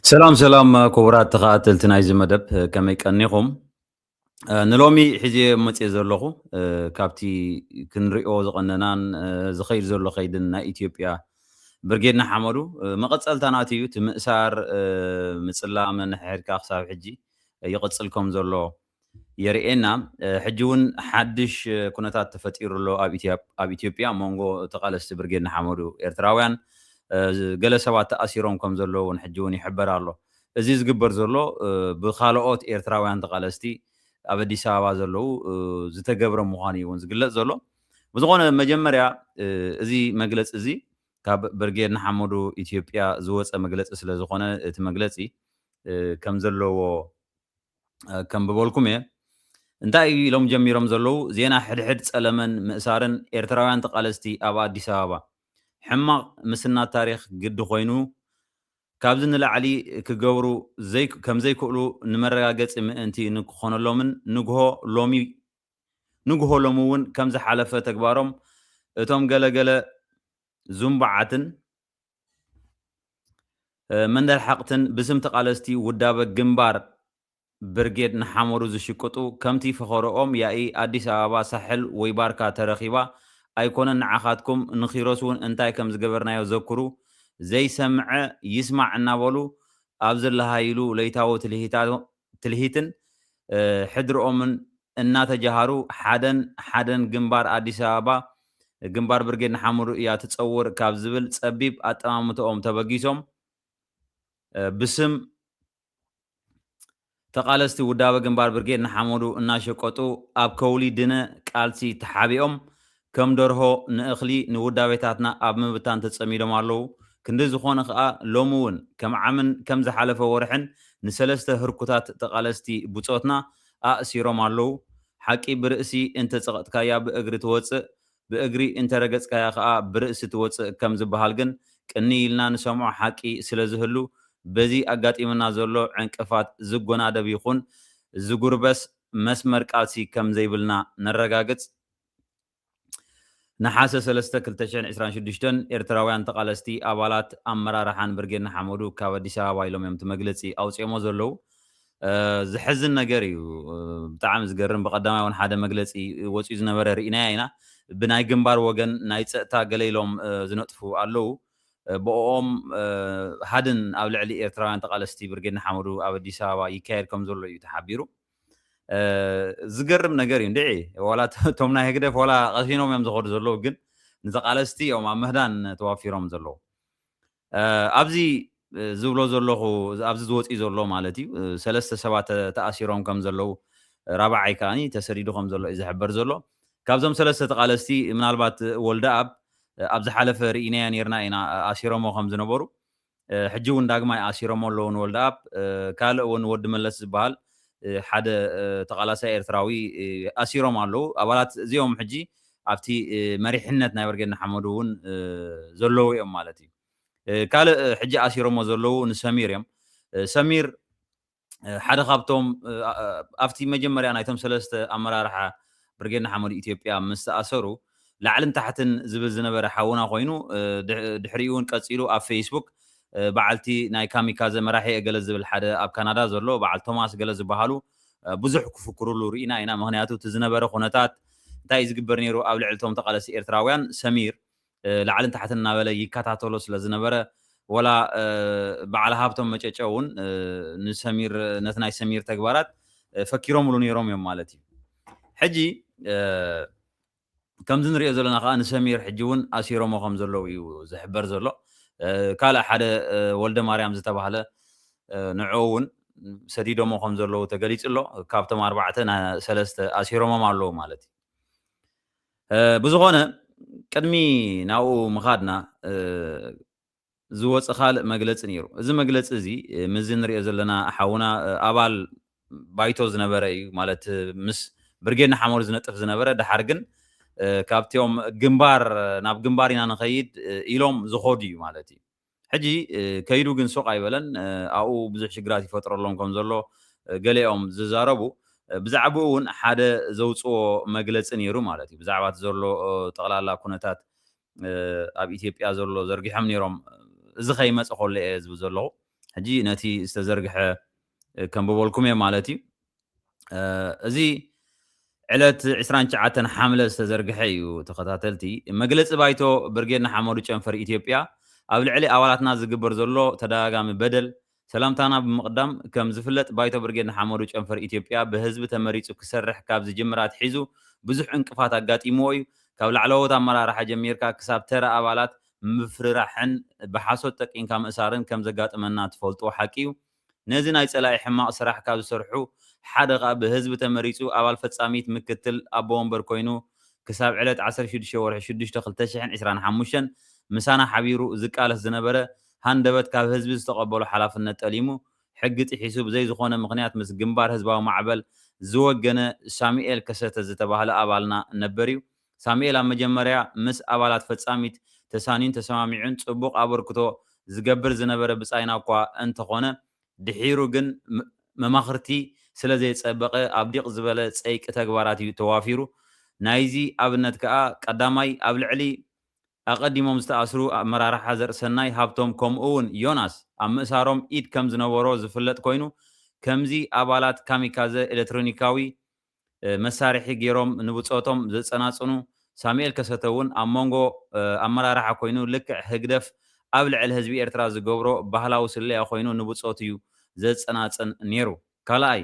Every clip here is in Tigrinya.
ሰላም ሰላም፣ ክቡራት ተኸታተልቲ ናይዚ መደብ፣ ከመይ ቀኒኹም? ንሎሚ ሒዜ መፅየ ዘለኹ፣ ካብቲ ክንሪኦ ዝቐነናን ዝኸይድ ዘሎ ከይድን ናይ ኢትዮጵያ፣ ብርጌድ ንሓመዱ መቐፀልታ ናቱ እዩ። እቲ ምእሳር፣ ምፅላም ነንሕድሕድካ ክሳብ ሕጂ ይቕፅል ከም ዘሎ የርእየና። ሕጂ እውን ሓድሽ ኩነታት ተፈጢሩ ኣሎ ኣብ ኢትዮጵያ፣ ኣብ ኢትዮጵያ መንጎ ተቓለስቲ ብርጌድ ንሓመዱ ኤርትራውያን። ገለ ሰባት ተኣሲሮም ከም ዘለዉ እውን ሕጂ እውን ይሕበር ኣሎ። እዚ ዝግበር ዘሎ ብኻልኦት ኤርትራውያን ተቓለስቲ ኣብ ኣዲስ ኣበባ ዘለዉ ዝተገብረ ምዃኑ እዩ እውን ዝግለጽ ዘሎ። ብዝኾነ መጀመርያ እዚ መግለጺ እዚ ካብ ብርጌድ ንሓመዱ ኢትዮጵያ ዝወጸ መግለጺ ስለ ዝኾነ እቲ መግለጺ ከም ዘለዎ ከንብበልኩም እየ። እንታይ እዩ ኢሎም ጀሚሮም ዘለዉ? ዜና ሕድሕድ ጸለመን ምእሳርን ኤርትራውያን ተቓለስቲ ኣብ ኣዲስ ኣበባ። ሕማቕ ምስናድ ታሪኽ ግዲ ኮይኑ፣ ካብዚ ንላዕሊ ክገብሩ ዘይ-፣ ከም ዘይክእሉ ንመረጋገጺ ምእንቲ ንክኾነሎምን ንግሆ ሎሚ፣ ንግሆ ሎሚ እውን ከም ዝሓለፈ ተግባሮም እቶም ገለገለ ዙምባዓትን መንደልሓቕትን ብስም ተቓለስቲ ውዳበ ግንባር ብርጌድ ንሓመዱ ዝሽቅጡ ከምቲ ፈኸርኦም ያኢ ኣዲስ ኣበባ ሳሕል ወይ ባርካ ተረኺባ ኣይኮነን ንዓኻትኩም ንኺሮስ እውን እንታይ ከም ዝገበርናዮ ዘክሩ ዘይሰምዐ ይስማዕ እናበሉ ኣብ ዝለሃይሉ ለይታዊ ትልሂታ-፣ ትልሂትን ሕድርኦምን እናተጃሃሩ ሓደን ሓደን ግንባር ኣዲስ ኣበባ ግንባር ብርጌድ ንሓመዱ እያ ትጸውር ካብ ዝብል ጸቢብ ኣጠማምትኦም ተበጊሶም ብስም ተቓለስቲ ውዳበ ግንባር ብርጌድ ንሓመዱ እናሸቀጡ ኣብ ከውሊ ድነ ቃልሲ ተሓቢኦም ከም ደርሆ ንእኽሊ ንውዳቤታትና ኣብ ምብታን ተጸሚዶም ኣለዉ። ክንዲ ዝኾነ ከኣ ሎሚ እውን ከም ዓምን ከም ዝሓለፈ ወርሕን ንሰለስተ ህርኩታት ተቓለስቲ ብጾትና ኣእሲሮም ኣለዉ። ሓቂ ብርእሲ እንተጸቐጥካያ ብእግሪ ትወጽእ፣ ብእግሪ እንተረገጽካያ ከኣ ብርእሲ ትወጽእ ከም ዝበሃል ግን ቅንይ ኢልና ንሰምዖ ሓቂ ስለ ዝህሉ በዚ ኣጋጢሙና ዘሎ ዕንቅፋት ዝጎናደብ ይኹን ዝጉርበስ መስመር ቃልሲ ከም ዘይብልና ነረጋግጽ። ነሓሰ ሰለስተ ክልተ ሽሕን ዕስራን ሽዱሽተን ኤርትራውያን ተቓለስቲ ኣባላት ኣመራርሓን ብርጌድ ንሓመዱ ካብ ኣዲስ ኣበባ ኢሎም እዮም እቲ መግለጺ ኣውጺኦሞ ዘለዉ። ዘሕዝን ነገር እዩ። ብጣዕሚ ዝገርም። ብቐዳማይ እውን ሓደ መግለጺ ወጺኡ ዝነበረ ርኢናያ ኢና። ብናይ ግንባር ወገን ናይ ጸጥታ ገለ ኢሎም ዝነጥፉ ኣለዉ። ብኦም ሃድን ኣብ ልዕሊ ኤርትራውያን ተቓለስቲ ብርጌድ ንሓመዱ ኣብ ኣዲስ ኣበባ ይካየድ ከም ዘሎ እዩ ተሓቢሩ። ዝገርም ነገር እዩ እንድዒ። ዋላ እቶም ናይ ህግደፍ ዋላ ቀሲኖም እዮም ዝኸዱ ዘለዉ፣ ግን ንተቓለስቲ እዮም ኣብ ምህዳን ተዋፊሮም ዘለዉ። ኣብዚ ዝብሎ ዘለኹ፣ ኣብዚ ዝወፅእ ዘሎ ማለት እዩ፣ ሰለስተ ሰባት ተ-፣ ተኣሲሮም ከም ዘለዉ፣ ራብዓይ ከኣኒ ተሰዲዱ ከም ዘሎ እዩ ዝሕበር ዘሎ። ካብዞም ሰለስተ ተቓለስቲ ምናልባት ወልደኣብ ኣብ ዝሓለፈ ርኢናዮ ነይርና ኢና፣ ኣሲሮሞ ከም ዝነበሩ። ሕጂ እውን ዳግማይ ኣሲሮሞ ኣለዉ ንወልደኣብ። ካልእ እውን ወዲ መለስ ዝበሃል ሓደ ተቓላሳይ ኤርትራዊ ኣሲሮም ኣለዉ። ኣባላት እዚኦም ሕጂ ኣብቲ መሪሕነት ናይ ብርጌድ ንሓመዱ እውን ዘለዉ እዮም ማለት እዩ። ካልእ ሕጂ ኣሲሮሞ ዘለዉ ንሰሚር እዮም። ሰሚር ሓደ ካብቶም ኣብቲ መጀመርያ ናይቶም ሰለስተ ኣመራርሓ ብርጌድ ንሓመዱ ኢትዮጵያ ምስ ተኣሰሩ ላዕልን ታሕትን ዝብል ዝነበረ ሓውና ኮይኑ፣ ድሕ-፣ ድሕሪኡ እውን ቀጺሉ ኣብ ፌስቡክ በዓልቲ ናይ ካሚካዘ መራሒ እየ ገለ ዝብል ሓደ ኣብ ካናዳ ዘሎ በዓል ቶማስ ገለ ዝበሃሉ ብዙሕ ክፍክሩሉ ርኢና ኢና። ምኽንያቱ እቲ ዝነበረ ኩነታት እንታይ እዩ ዝግበር ነይሩ ኣብ ልዕሊ እቶም ተቓለስቲ ኤርትራውያን ሰሚር ላዕልን ታሕትን እናበለ ይከታተሎ ስለ ዝነበረ፣ ወላ በዓል ሃብቶም መጨጨ እውን ንሰሚር፣ ነቲ ናይ ሰሚር ተግባራት ፈኪሮምሉ ነይሮም እዮም ማለት እዩ። ሕጂ ከምዚ ንሪኦ ዘለና ከዓ ንሰሚር ሕጂ እውን ኣሲሮሞ ከም ዘለዉ እዩ ዝሕበር ዘሎ። ካልእ ሓደ ወልደ ማርያም ዝተባህለ ንዕኡ እውን ሰዲዶሞ ከም ዘለዉ ተገሊጹ ኣሎ። ካብቶም ኣርባዕተ ና-፣ ሰለስተ ኣሲሮሞም ኣለዉ ማለት እዩ። ብዝኾነ ቅድሚ ናብኡ ምኻድና ዝወፀ ካልእ መግለፂ ነይሩ። እዚ መግለፂ እዚ ምዚ ንሪኦ ዘለና ሓውና ኣባል ባይቶ ዝነበረ እዩ፣ ማለት ምስ ብርጌድ ንሓመዱ ዝነጥፍ ዝነበረ፣ ድሓር ግን ካብቲኦም ግንባር፣ ናብ ግንባር ኢና ንኸይድ ኢሎም ዝኸዱ እዩ ማለት እዩ። ሕጂ ከይዱ ግን ሱቕ ኣይበለን። ኣብኡ ብዙሕ ሽግራት ይፈጥረሎም ከም ዘሎ ገሊኦም ዝዛረቡ፣ ብዛዕባኡ እውን ሓደ ዘውፅዎ መግለፂ ነይሩ ማለት እዩ። ብዛዕባ እቲ ዘሎ ጠቕላላ ኩነታት ኣብ ኢትዮጵያ ዘሎ ዘርጊሖም ነይሮም። እዚ ከይመፀ ከሎ እየ ዝብል ዘለኹ። ሕጂ ነቲ ዝተዘርግሐ ከንብበልኩም እየ ማለት እዩ። እዚ ዕለት ዕስራን ትሽዓተን ሓምለ ዝተዘርግሐ እዩ። ተኸታተልቲ፣ መግለፂ ባይቶ ብርጌድ ንሓመዱ ጨንፈር ኢትዮጵያ ኣብ ልዕሊ ኣባላትና ዝግበር ዘሎ ተደጋጋሚ በደል ሰላምታና ብምቕዳም፣ ከም ዝፍለጥ ባይቶ ብርጌድ ንሓመዱ ጨንፈር ኢትዮጵያ ብህዝቢ ተመሪፁ ክሰርሕ ካብ ዝጅምር ኣትሒዙ ብዙሕ ዕንቅፋት ኣጋጢምዎ እዩ። ካብ ላዕለዎት ኣመራርሓ ጀሚርካ ክሳብ ተራ ኣባላት ምፍርራሕን ብሓሶት ጠቂንካ ምእሳርን ከም ዘጋጥመና ትፈልጥዎ ሓቂ እዩ። ነዚ ናይ ጸላኢ ሕማቕ ስራሕ ካብ ዝሰርሑ ሓደ ኸኣ ብህዝቢ ተመሪጹ ኣባል ፈጻሚት ምክትል ኣቦ ወንበር ኮይኑ ክሳብ ዕለት ዓሰርተ ሽዱሽተ ወርሒ ሽዱሽተ ክልተ ሽሕን ዕስራን ሓሙሽተን ምሳና ሓቢሩ ዝቃለስ ዝነበረ ሃንደበት ካብ ህዝቢ ዝተቐበሎ ሓላፍነት ጠሊሙ ሕጊ ጥሒሱ ብዘይ ዝኾነ ምኽንያት ምስ ግንባር ህዝባዊ ማዕበል ዝወገነ ሳሙኤል ከሰተ ዝተባህለ ኣባልና ነበር እዩ። ሳሙኤል ኣብ መጀመርያ ምስ ኣባላት ፈጻሚት ተሳንዩን ተሰማሚዑን ጽቡቕ ኣበርክቶ ዝገብር ዝነበረ ብጻይና እኳ እንተኾነ ድሒሩ ግን መማኽርቲ ስለ ዘየጸበቐ ኣብ ዲቕ ዝበለ ጸይቂ ተግባራት እዩ ተዋፊሩ። ናይዚ ኣብነት ከኣ ቀዳማይ ኣብ ልዕሊ ኣቐዲሞም ዝተኣስሩ ኣመራርሓ ዘርእሰናይ ሃብቶም ከምኡ እውን ዮናስ ኣብ ምእሳሮም ኢድ ከም ዝነበሮ ዝፍለጥ ኮይኑ ከምዚ ኣባላት ካሚካዘ ኤሌክትሮኒካዊ መሳርሒ ገይሮም ንብጾቶም ዘጸናጽኑ ሳሙኤል ከሰተ እውን ኣብ መንጎ ኣመራርሓ ኮይኑ ልክዕ ህግደፍ ኣብ ልዕሊ ህዝቢ ኤርትራ ዝገብሮ ባህላዊ ስለያ ኮይኑ ንብጾት እዩ ዘጸናጽን ነይሩ። ካልኣይ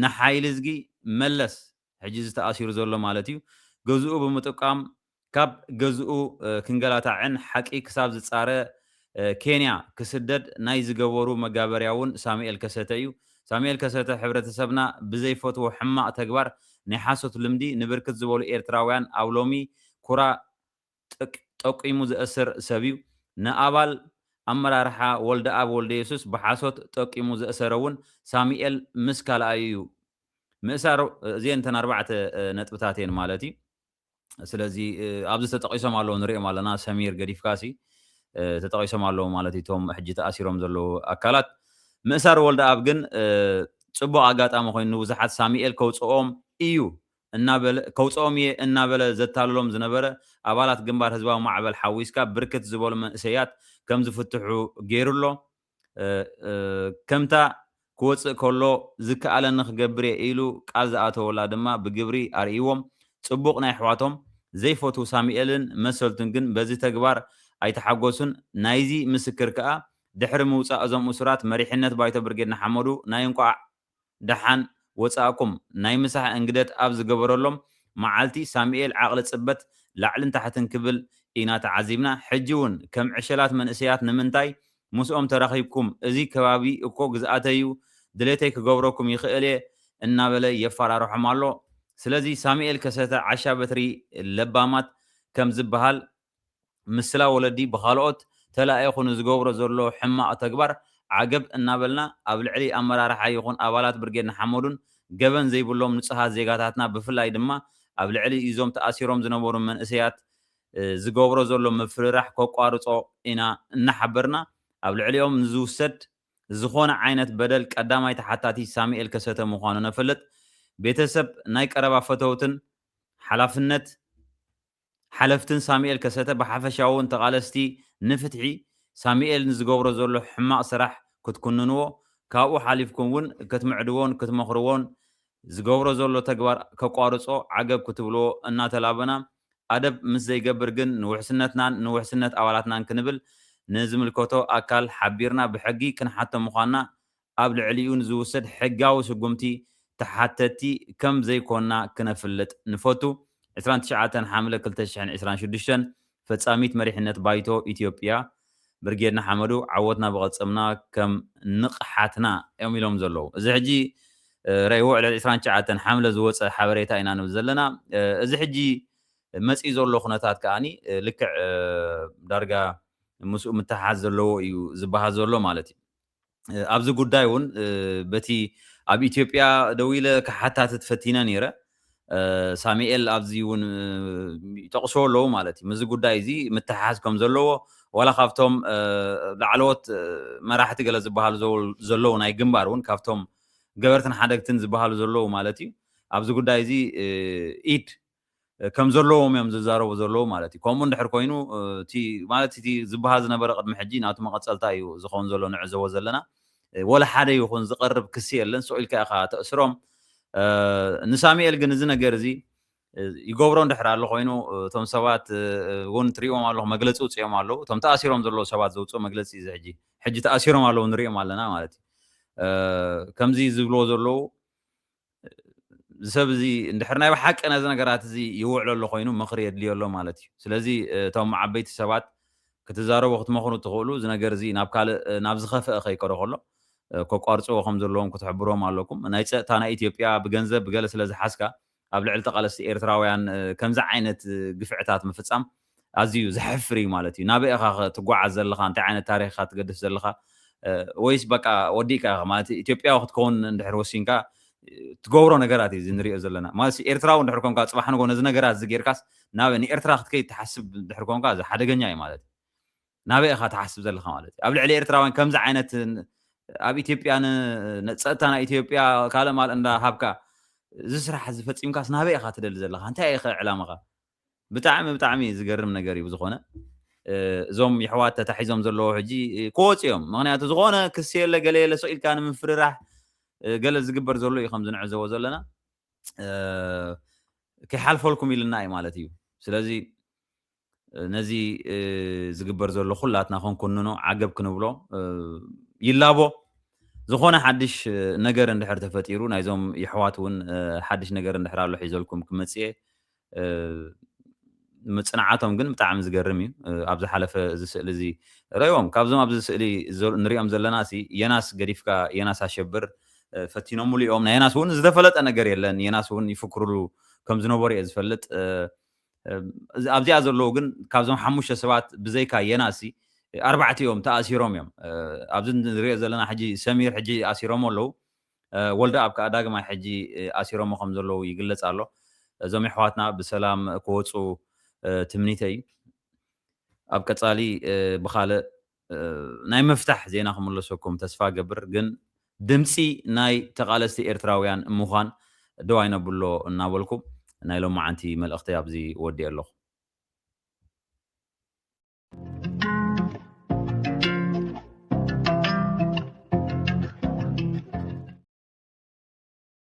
ንሓይሊ እዝጊ መለስ ሕጂ ዝተኣሲሩ ዘሎ ማለት እዩ ገዝኡ ብምጥቃም ካብ ገዝኡ ክንገላታዕን ሓቂ ክሳብ ዝጻረ ኬንያ ክስደድ ናይ ዝገበሩ መጋበርያ እውን ሳሙኤል ከሰተ እዩ። ሳሙኤል ከሰተ ሕብረተሰብና ብዘይፈትዎ ሕማቕ ተግባር ናይ ሓሶት ልምዲ ንብርክት ዝበሉ ኤርትራውያን ኣብ ሎሚ ኩራ ጠቂሙ ዘእስር ሰብ እዩ። ንኣባል ኣመራርሓ ወልደኣብ ወልደየሱስ ብሓሶት ጠቂሙ ዘእሰረ እውን ሳሙኤል ምስ ካልኣዩ እዩ። ምእሳር እዚአን እተን ኣርባዕተ ነጥብታት እየን ማለት እዩ። ስለዚ ኣብዚ ተጠቂሶም ኣለዉ ንሪኦም ኣለና። ሰሚር ገዲፍካሲ ተጠቂሶም ኣለዉ ማለት እዩ። እቶም ሕጂ ተኣሲሮም ዘለዉ ኣካላት ምእሳር ወልደኣብ ግን ጽቡቕ ኣጋጣሚ ኮይኑ ንብዙሓት ሳሙኤል ከውፅኦም እዩ እናበለ ከውፅኦም እየ እናበለ ዘታልሎም ዝነበረ ኣባላት ግንባር ህዝባዊ ማዕበል ሓዊስካ ብርክት ዝበሉ መንእሰያት ከም ዝፍትሑ ገይሩ ኣሎ። ከምታ ክወፅእ ከሎ ዝከኣለኒ ክገብር እየ ኢሉ ቃል ዝኣተወላ ድማ ብግብሪ ኣርእይዎም። ፅቡቕ ናይ ኣሕዋቶም ዘይፈትዉ ሳሙኤልን መሰልቱን ግን በዚ ተግባር ኣይተሓጎሱን። ናይዚ ምስክር ከኣ ድሕሪ ምውፃእ እዞም እሱራት መሪሕነት ባይቶ ብርጌድ ንሓመዱ ናይ እንቋዕ ደሓን ወፃእኩም ናይ ምሳሕ እንግደት ኣብ ዝገበረሎም መዓልቲ ሳሙኤል ዓቕሊ ፅበት ላዕልን ታሕትን ክብል ኢና ተዓዚብና። ሕጂ እውን ከም ዕሸላት መንእሰያት ንምንታይ ምስኦም ተራኺብኩም? እዚ ከባቢ እኮ ግዝኣተይ እዩ፣ ድሌተይ ክገብረኩም ይኽእል እየ እናበለ የፈራርሖም ኣሎ። ስለዚ ሳሙኤል ከሰተ ዓሻ በትሪ ለባማት ከም ዝበሃል ምስላ ወለዲ ብኻልኦት ተላኢኹ ንዝገብሮ ዘሎ ሕማቕ ተግባር ዓገብ እናበልና ኣብ ልዕሊ ኣመራርሓ ይኹን ኣባላት ብርጌድ ንሓመዱን ገበን ዘይብሎም ንጹሃት ዜጋታትና ብፍላይ ድማ ኣብ ልዕሊ እዞም ተኣሲሮም ዝነበሩ መንእሰያት ዝገብሮ ዘሎ ምፍርራሕ ከቋርጾ ኢና እናሓበርና ኣብ ልዕሊኦም ንዝውሰድ ዝኾነ ዓይነት በደል ቀዳማይ ተሓታቲ ሳሙኤል ከሰተ ምዃኑ ነፈልጥ። ቤተሰብ ናይ ቀረባ ፈተውትን ሓላፍነት ሓለፍትን ሳሙኤል ከሰተ ብሓፈሻውን ተቓለስቲ ንፍትሒ ሳሙኤል ንዝገብሮ ዘሎ ሕማቕ ስራሕ ክትኩንንዎ ካብኡ ሓሊፍኩም እውን ክትምዕድዎን ክትመኽርዎን ዝገብሮ ዘሎ ተግባር ከቋርጾ ዓገብ ክትብልዎ እናተላበና ኣደብ ምስ ዘይገብር ግን ንውሕስነትናን ንውሕስነት ኣባላትናን ክንብል ንዝምልከቶ ኣካል ሓቢርና ብሕጊ ክንሓቶ ምዃንና ኣብ ልዕሊኡ ንዝውሰድ ሕጋዊ ስጉምቲ ተሓተቲ ከም ዘይኮንና ክነፍልጥ ንፈቱ። ዕስራን ትሽዓተን ሓምለ ክልተ ሽሕን ዕስራን ሽዱሽተን ፈጻሚት መሪሕነት ባይቶ ኢትዮጵያ ብርጌድ ንሓመዱ ዓወትና ብቐጸምና ከም ንቕሓትና እዮም ኢሎም ዘለዉ። እዚ ሕጂ ረእይዎ ዕለት ዕስራን ትሽዓተን ሓምለ ዝወፀ ሓበሬታ ኢና ንብል ዘለና። እዚ ሕጂ መፂኡ ዘሎ ኩነታት ከዓኒ ልክዕ ዳርጋ ምስኡ ምትሓዝ ዘለዎ እዩ ዝበሃል ዘሎ ማለት እዩ። ኣብዚ ጉዳይ እውን በቲ ኣብ ኢትዮጵያ ደው ኢለ ክሓታትት ፈቲነ ነይረ። ሳሙኤል ኣብዚ እውን ይጠቕስዎ ኣለዉ ማለት እዩ። ምስዚ ጉዳይ እዚ ምትሓዝ ከም ዘለዎ ዋላ ካብቶም ላዕለዎት መራሕቲ ገለ ዝበሃሉ ዘለዉ ናይ ግንባር እውን ካብቶም ገበርትን ሓደግትን ዝበሃሉ ዘለዉ ማለት እዩ። ኣብዚ ጉዳይ እዚ ኢድ ከም ዘለዎም እዮም ዝዛረቡ ዘለዉ ማለት እዩ። ከምኡ እንድሕር ኮይኑ እቲ ማለት እቲ ዝበሃል ዝነበረ ቅድሚ ሕጂ ናቱ መቐፀልታ እዩ ዝኸውን ዘሎ ንዕዘቦ ዘለና። ወላ ሓደ ይኹን ዝቐርብ ክሲ የለን። ስቕ ኢልካ ኢኻ ተእስሮም። ንሳሙኤል ግን እዚ ነገር እዚ ይገብሮ እንድሕር ኣሎ ኮይኑ እቶም ሰባት እውን ትሪእዎም ኣለኹ መግለፂ ውፅኦም ኣለዉ። እቶም ተኣሲሮም ዘለዉ ሰባት ዘውፅኦ መግለፂ እዚ ሕጂ ሕጂ ተኣሲሮም ኣለዉ ንሪኦም ኣለና ማለት እዩ። ከምዚ ዝብልዎ ዘለዉ እዚ ሰብ እዚ እንድሕር ናይ ብሓቂ ነዚ ነገራት እዚ ይውዕለሉ ኮይኑ ምኽሪ የድልዮ ኣሎ ማለት እዩ። ስለዚ እቶም ዓበይቲ ሰባት ክትዛረቡ ክትመኽሩ ትኽእሉ። እዚ ነገር እዚ ናብ ካልእ ናብ ዝኸፍአ ከይከዶ ከሎ ከቋርፅዎ ከም ዘለዎም ክትሕብሮም ኣለኩም። ናይ ፀጥታ ናይ ኢትዮጵያ ብገንዘብ ብገለ ስለ ዝሓዝካ ኣብ ልዕሊ ተቓለስቲ ኤርትራውያን ከምዚ ዓይነት ግፍዕታት ምፍፃም ኣዝዩ ዘሕፍር እዩ ማለት እዩ። ናበይ ኢኻ ትጓዓዝ ዘለኻ? እንታይ ዓይነት ታሪኽ ኢኻ ትገድፍ ዘለኻ? ወይስ በቃ ወዲእካ ኢኻ ማለት ኢትዮጵያዊ ክትከውን እንድሕር ወሲንካ ትገብሮ ነገራት እዩ እዚ ንሪኦ ዘለና ማለት ኤርትራዊ እንድሕር ኮንካ ፅባሕ ንጎ ነዚ ነገራት እዚ ጌርካስ ናብ ንኤርትራ ክትከይድ ትሓስብ እንድሕር ኮንካ እዚ ሓደገኛ እዩ ማለት እዩ። ናበይ ኢኻ ትሓስብ ዘለኻ ማለት እዩ። ኣብ ልዕሊ ኤርትራውያን ከምዚ ዓይነት ኣብ ኢትዮጵያ ፀጥታ ናይ ኢትዮጵያ ካልእ ማል እንዳ ሃብካ እዚ ስራሕ እዚ ፈፂምካስ ናበይ ኢኻ ትደሊ ዘለኻ? እንታይ ኢኸ ዕላማኻ? ብጣዕሚ ብጣዕሚ ዝገርም ነገር እዩ። ብዝኾነ እዞም የሕዋት ተታሒዞም ዘለዉ ሕጂ ክወፁ እዮም። ምክንያቱ ዝኾነ ክሲ የለ ገለ የለ ስቕ ኢልካ ንምፍርራሕ ገለ ዝግበር ዘሎ እዩ ከም ዝንዕዘቦ ዘለና። ከይሓልፈልኩም ኢልና እዩ ማለት እዩ። ስለዚ ነዚ ዝግበር ዘሎ ኩላትና ክንኩንኖ ዓገብ ክንብሎ ይላቦ። ዝኾነ ሓድሽ ነገር እንድሕር ተፈጢሩ ናይዞም የሕዋት እውን ሓድሽ ነገር እንድሕር ኣሎ ሒዘልኩም ክመፅእ እየ። ምፅንዓቶም ግን ብጣዕሚ ዝገርም እዩ። ኣብ ዝሓለፈ እዚ ስእሊ እዚ ርእዎም ካብዞም ኣብዚ ስእሊ ንሪኦም ዘለና ሲ የናስ ገዲፍካ የናስ ኣሸብር ፈቲኖምሉ እዮም። ናይ የናስ እውን ዝተፈለጠ ነገር የለን። የናስ እውን ይፍክሩሉ ከም ዝነበሩ እየ ዝፈልጥ። ኣብዚኣ ዘለዉ ግን ካብዞም ሓሙሽተ ሰባት ብዘይካ የናሲ ኣርባዕተ እዮም ተኣሲሮም እዮም። ኣብዚ ንሪኦ ዘለና ሕጂ ሰሚር ሕጂ ኣሲሮም ኣለዉ። ወልደ ኣብ ከዓ ዳግማይ ሕጂ ኣሲሮሞ ከም ዘለዉ ይግለፅ ኣሎ። እዞም የሕዋትና ብሰላም ክወፁ ትምኒተይ እዩ። ኣብ ቀፃሊ ብካልእ ናይ ምፍታሕ ዜና ክምለሰኩም ተስፋ ገብር። ግን ድምፂ ናይ ተቓለስቲ ኤርትራውያን ምዃን ደው ኣይነብሎ እናበልኩ ናይ ሎማዓንቲ መልእኽተይ ኣብዚ ወዲኤ ኣለኹ።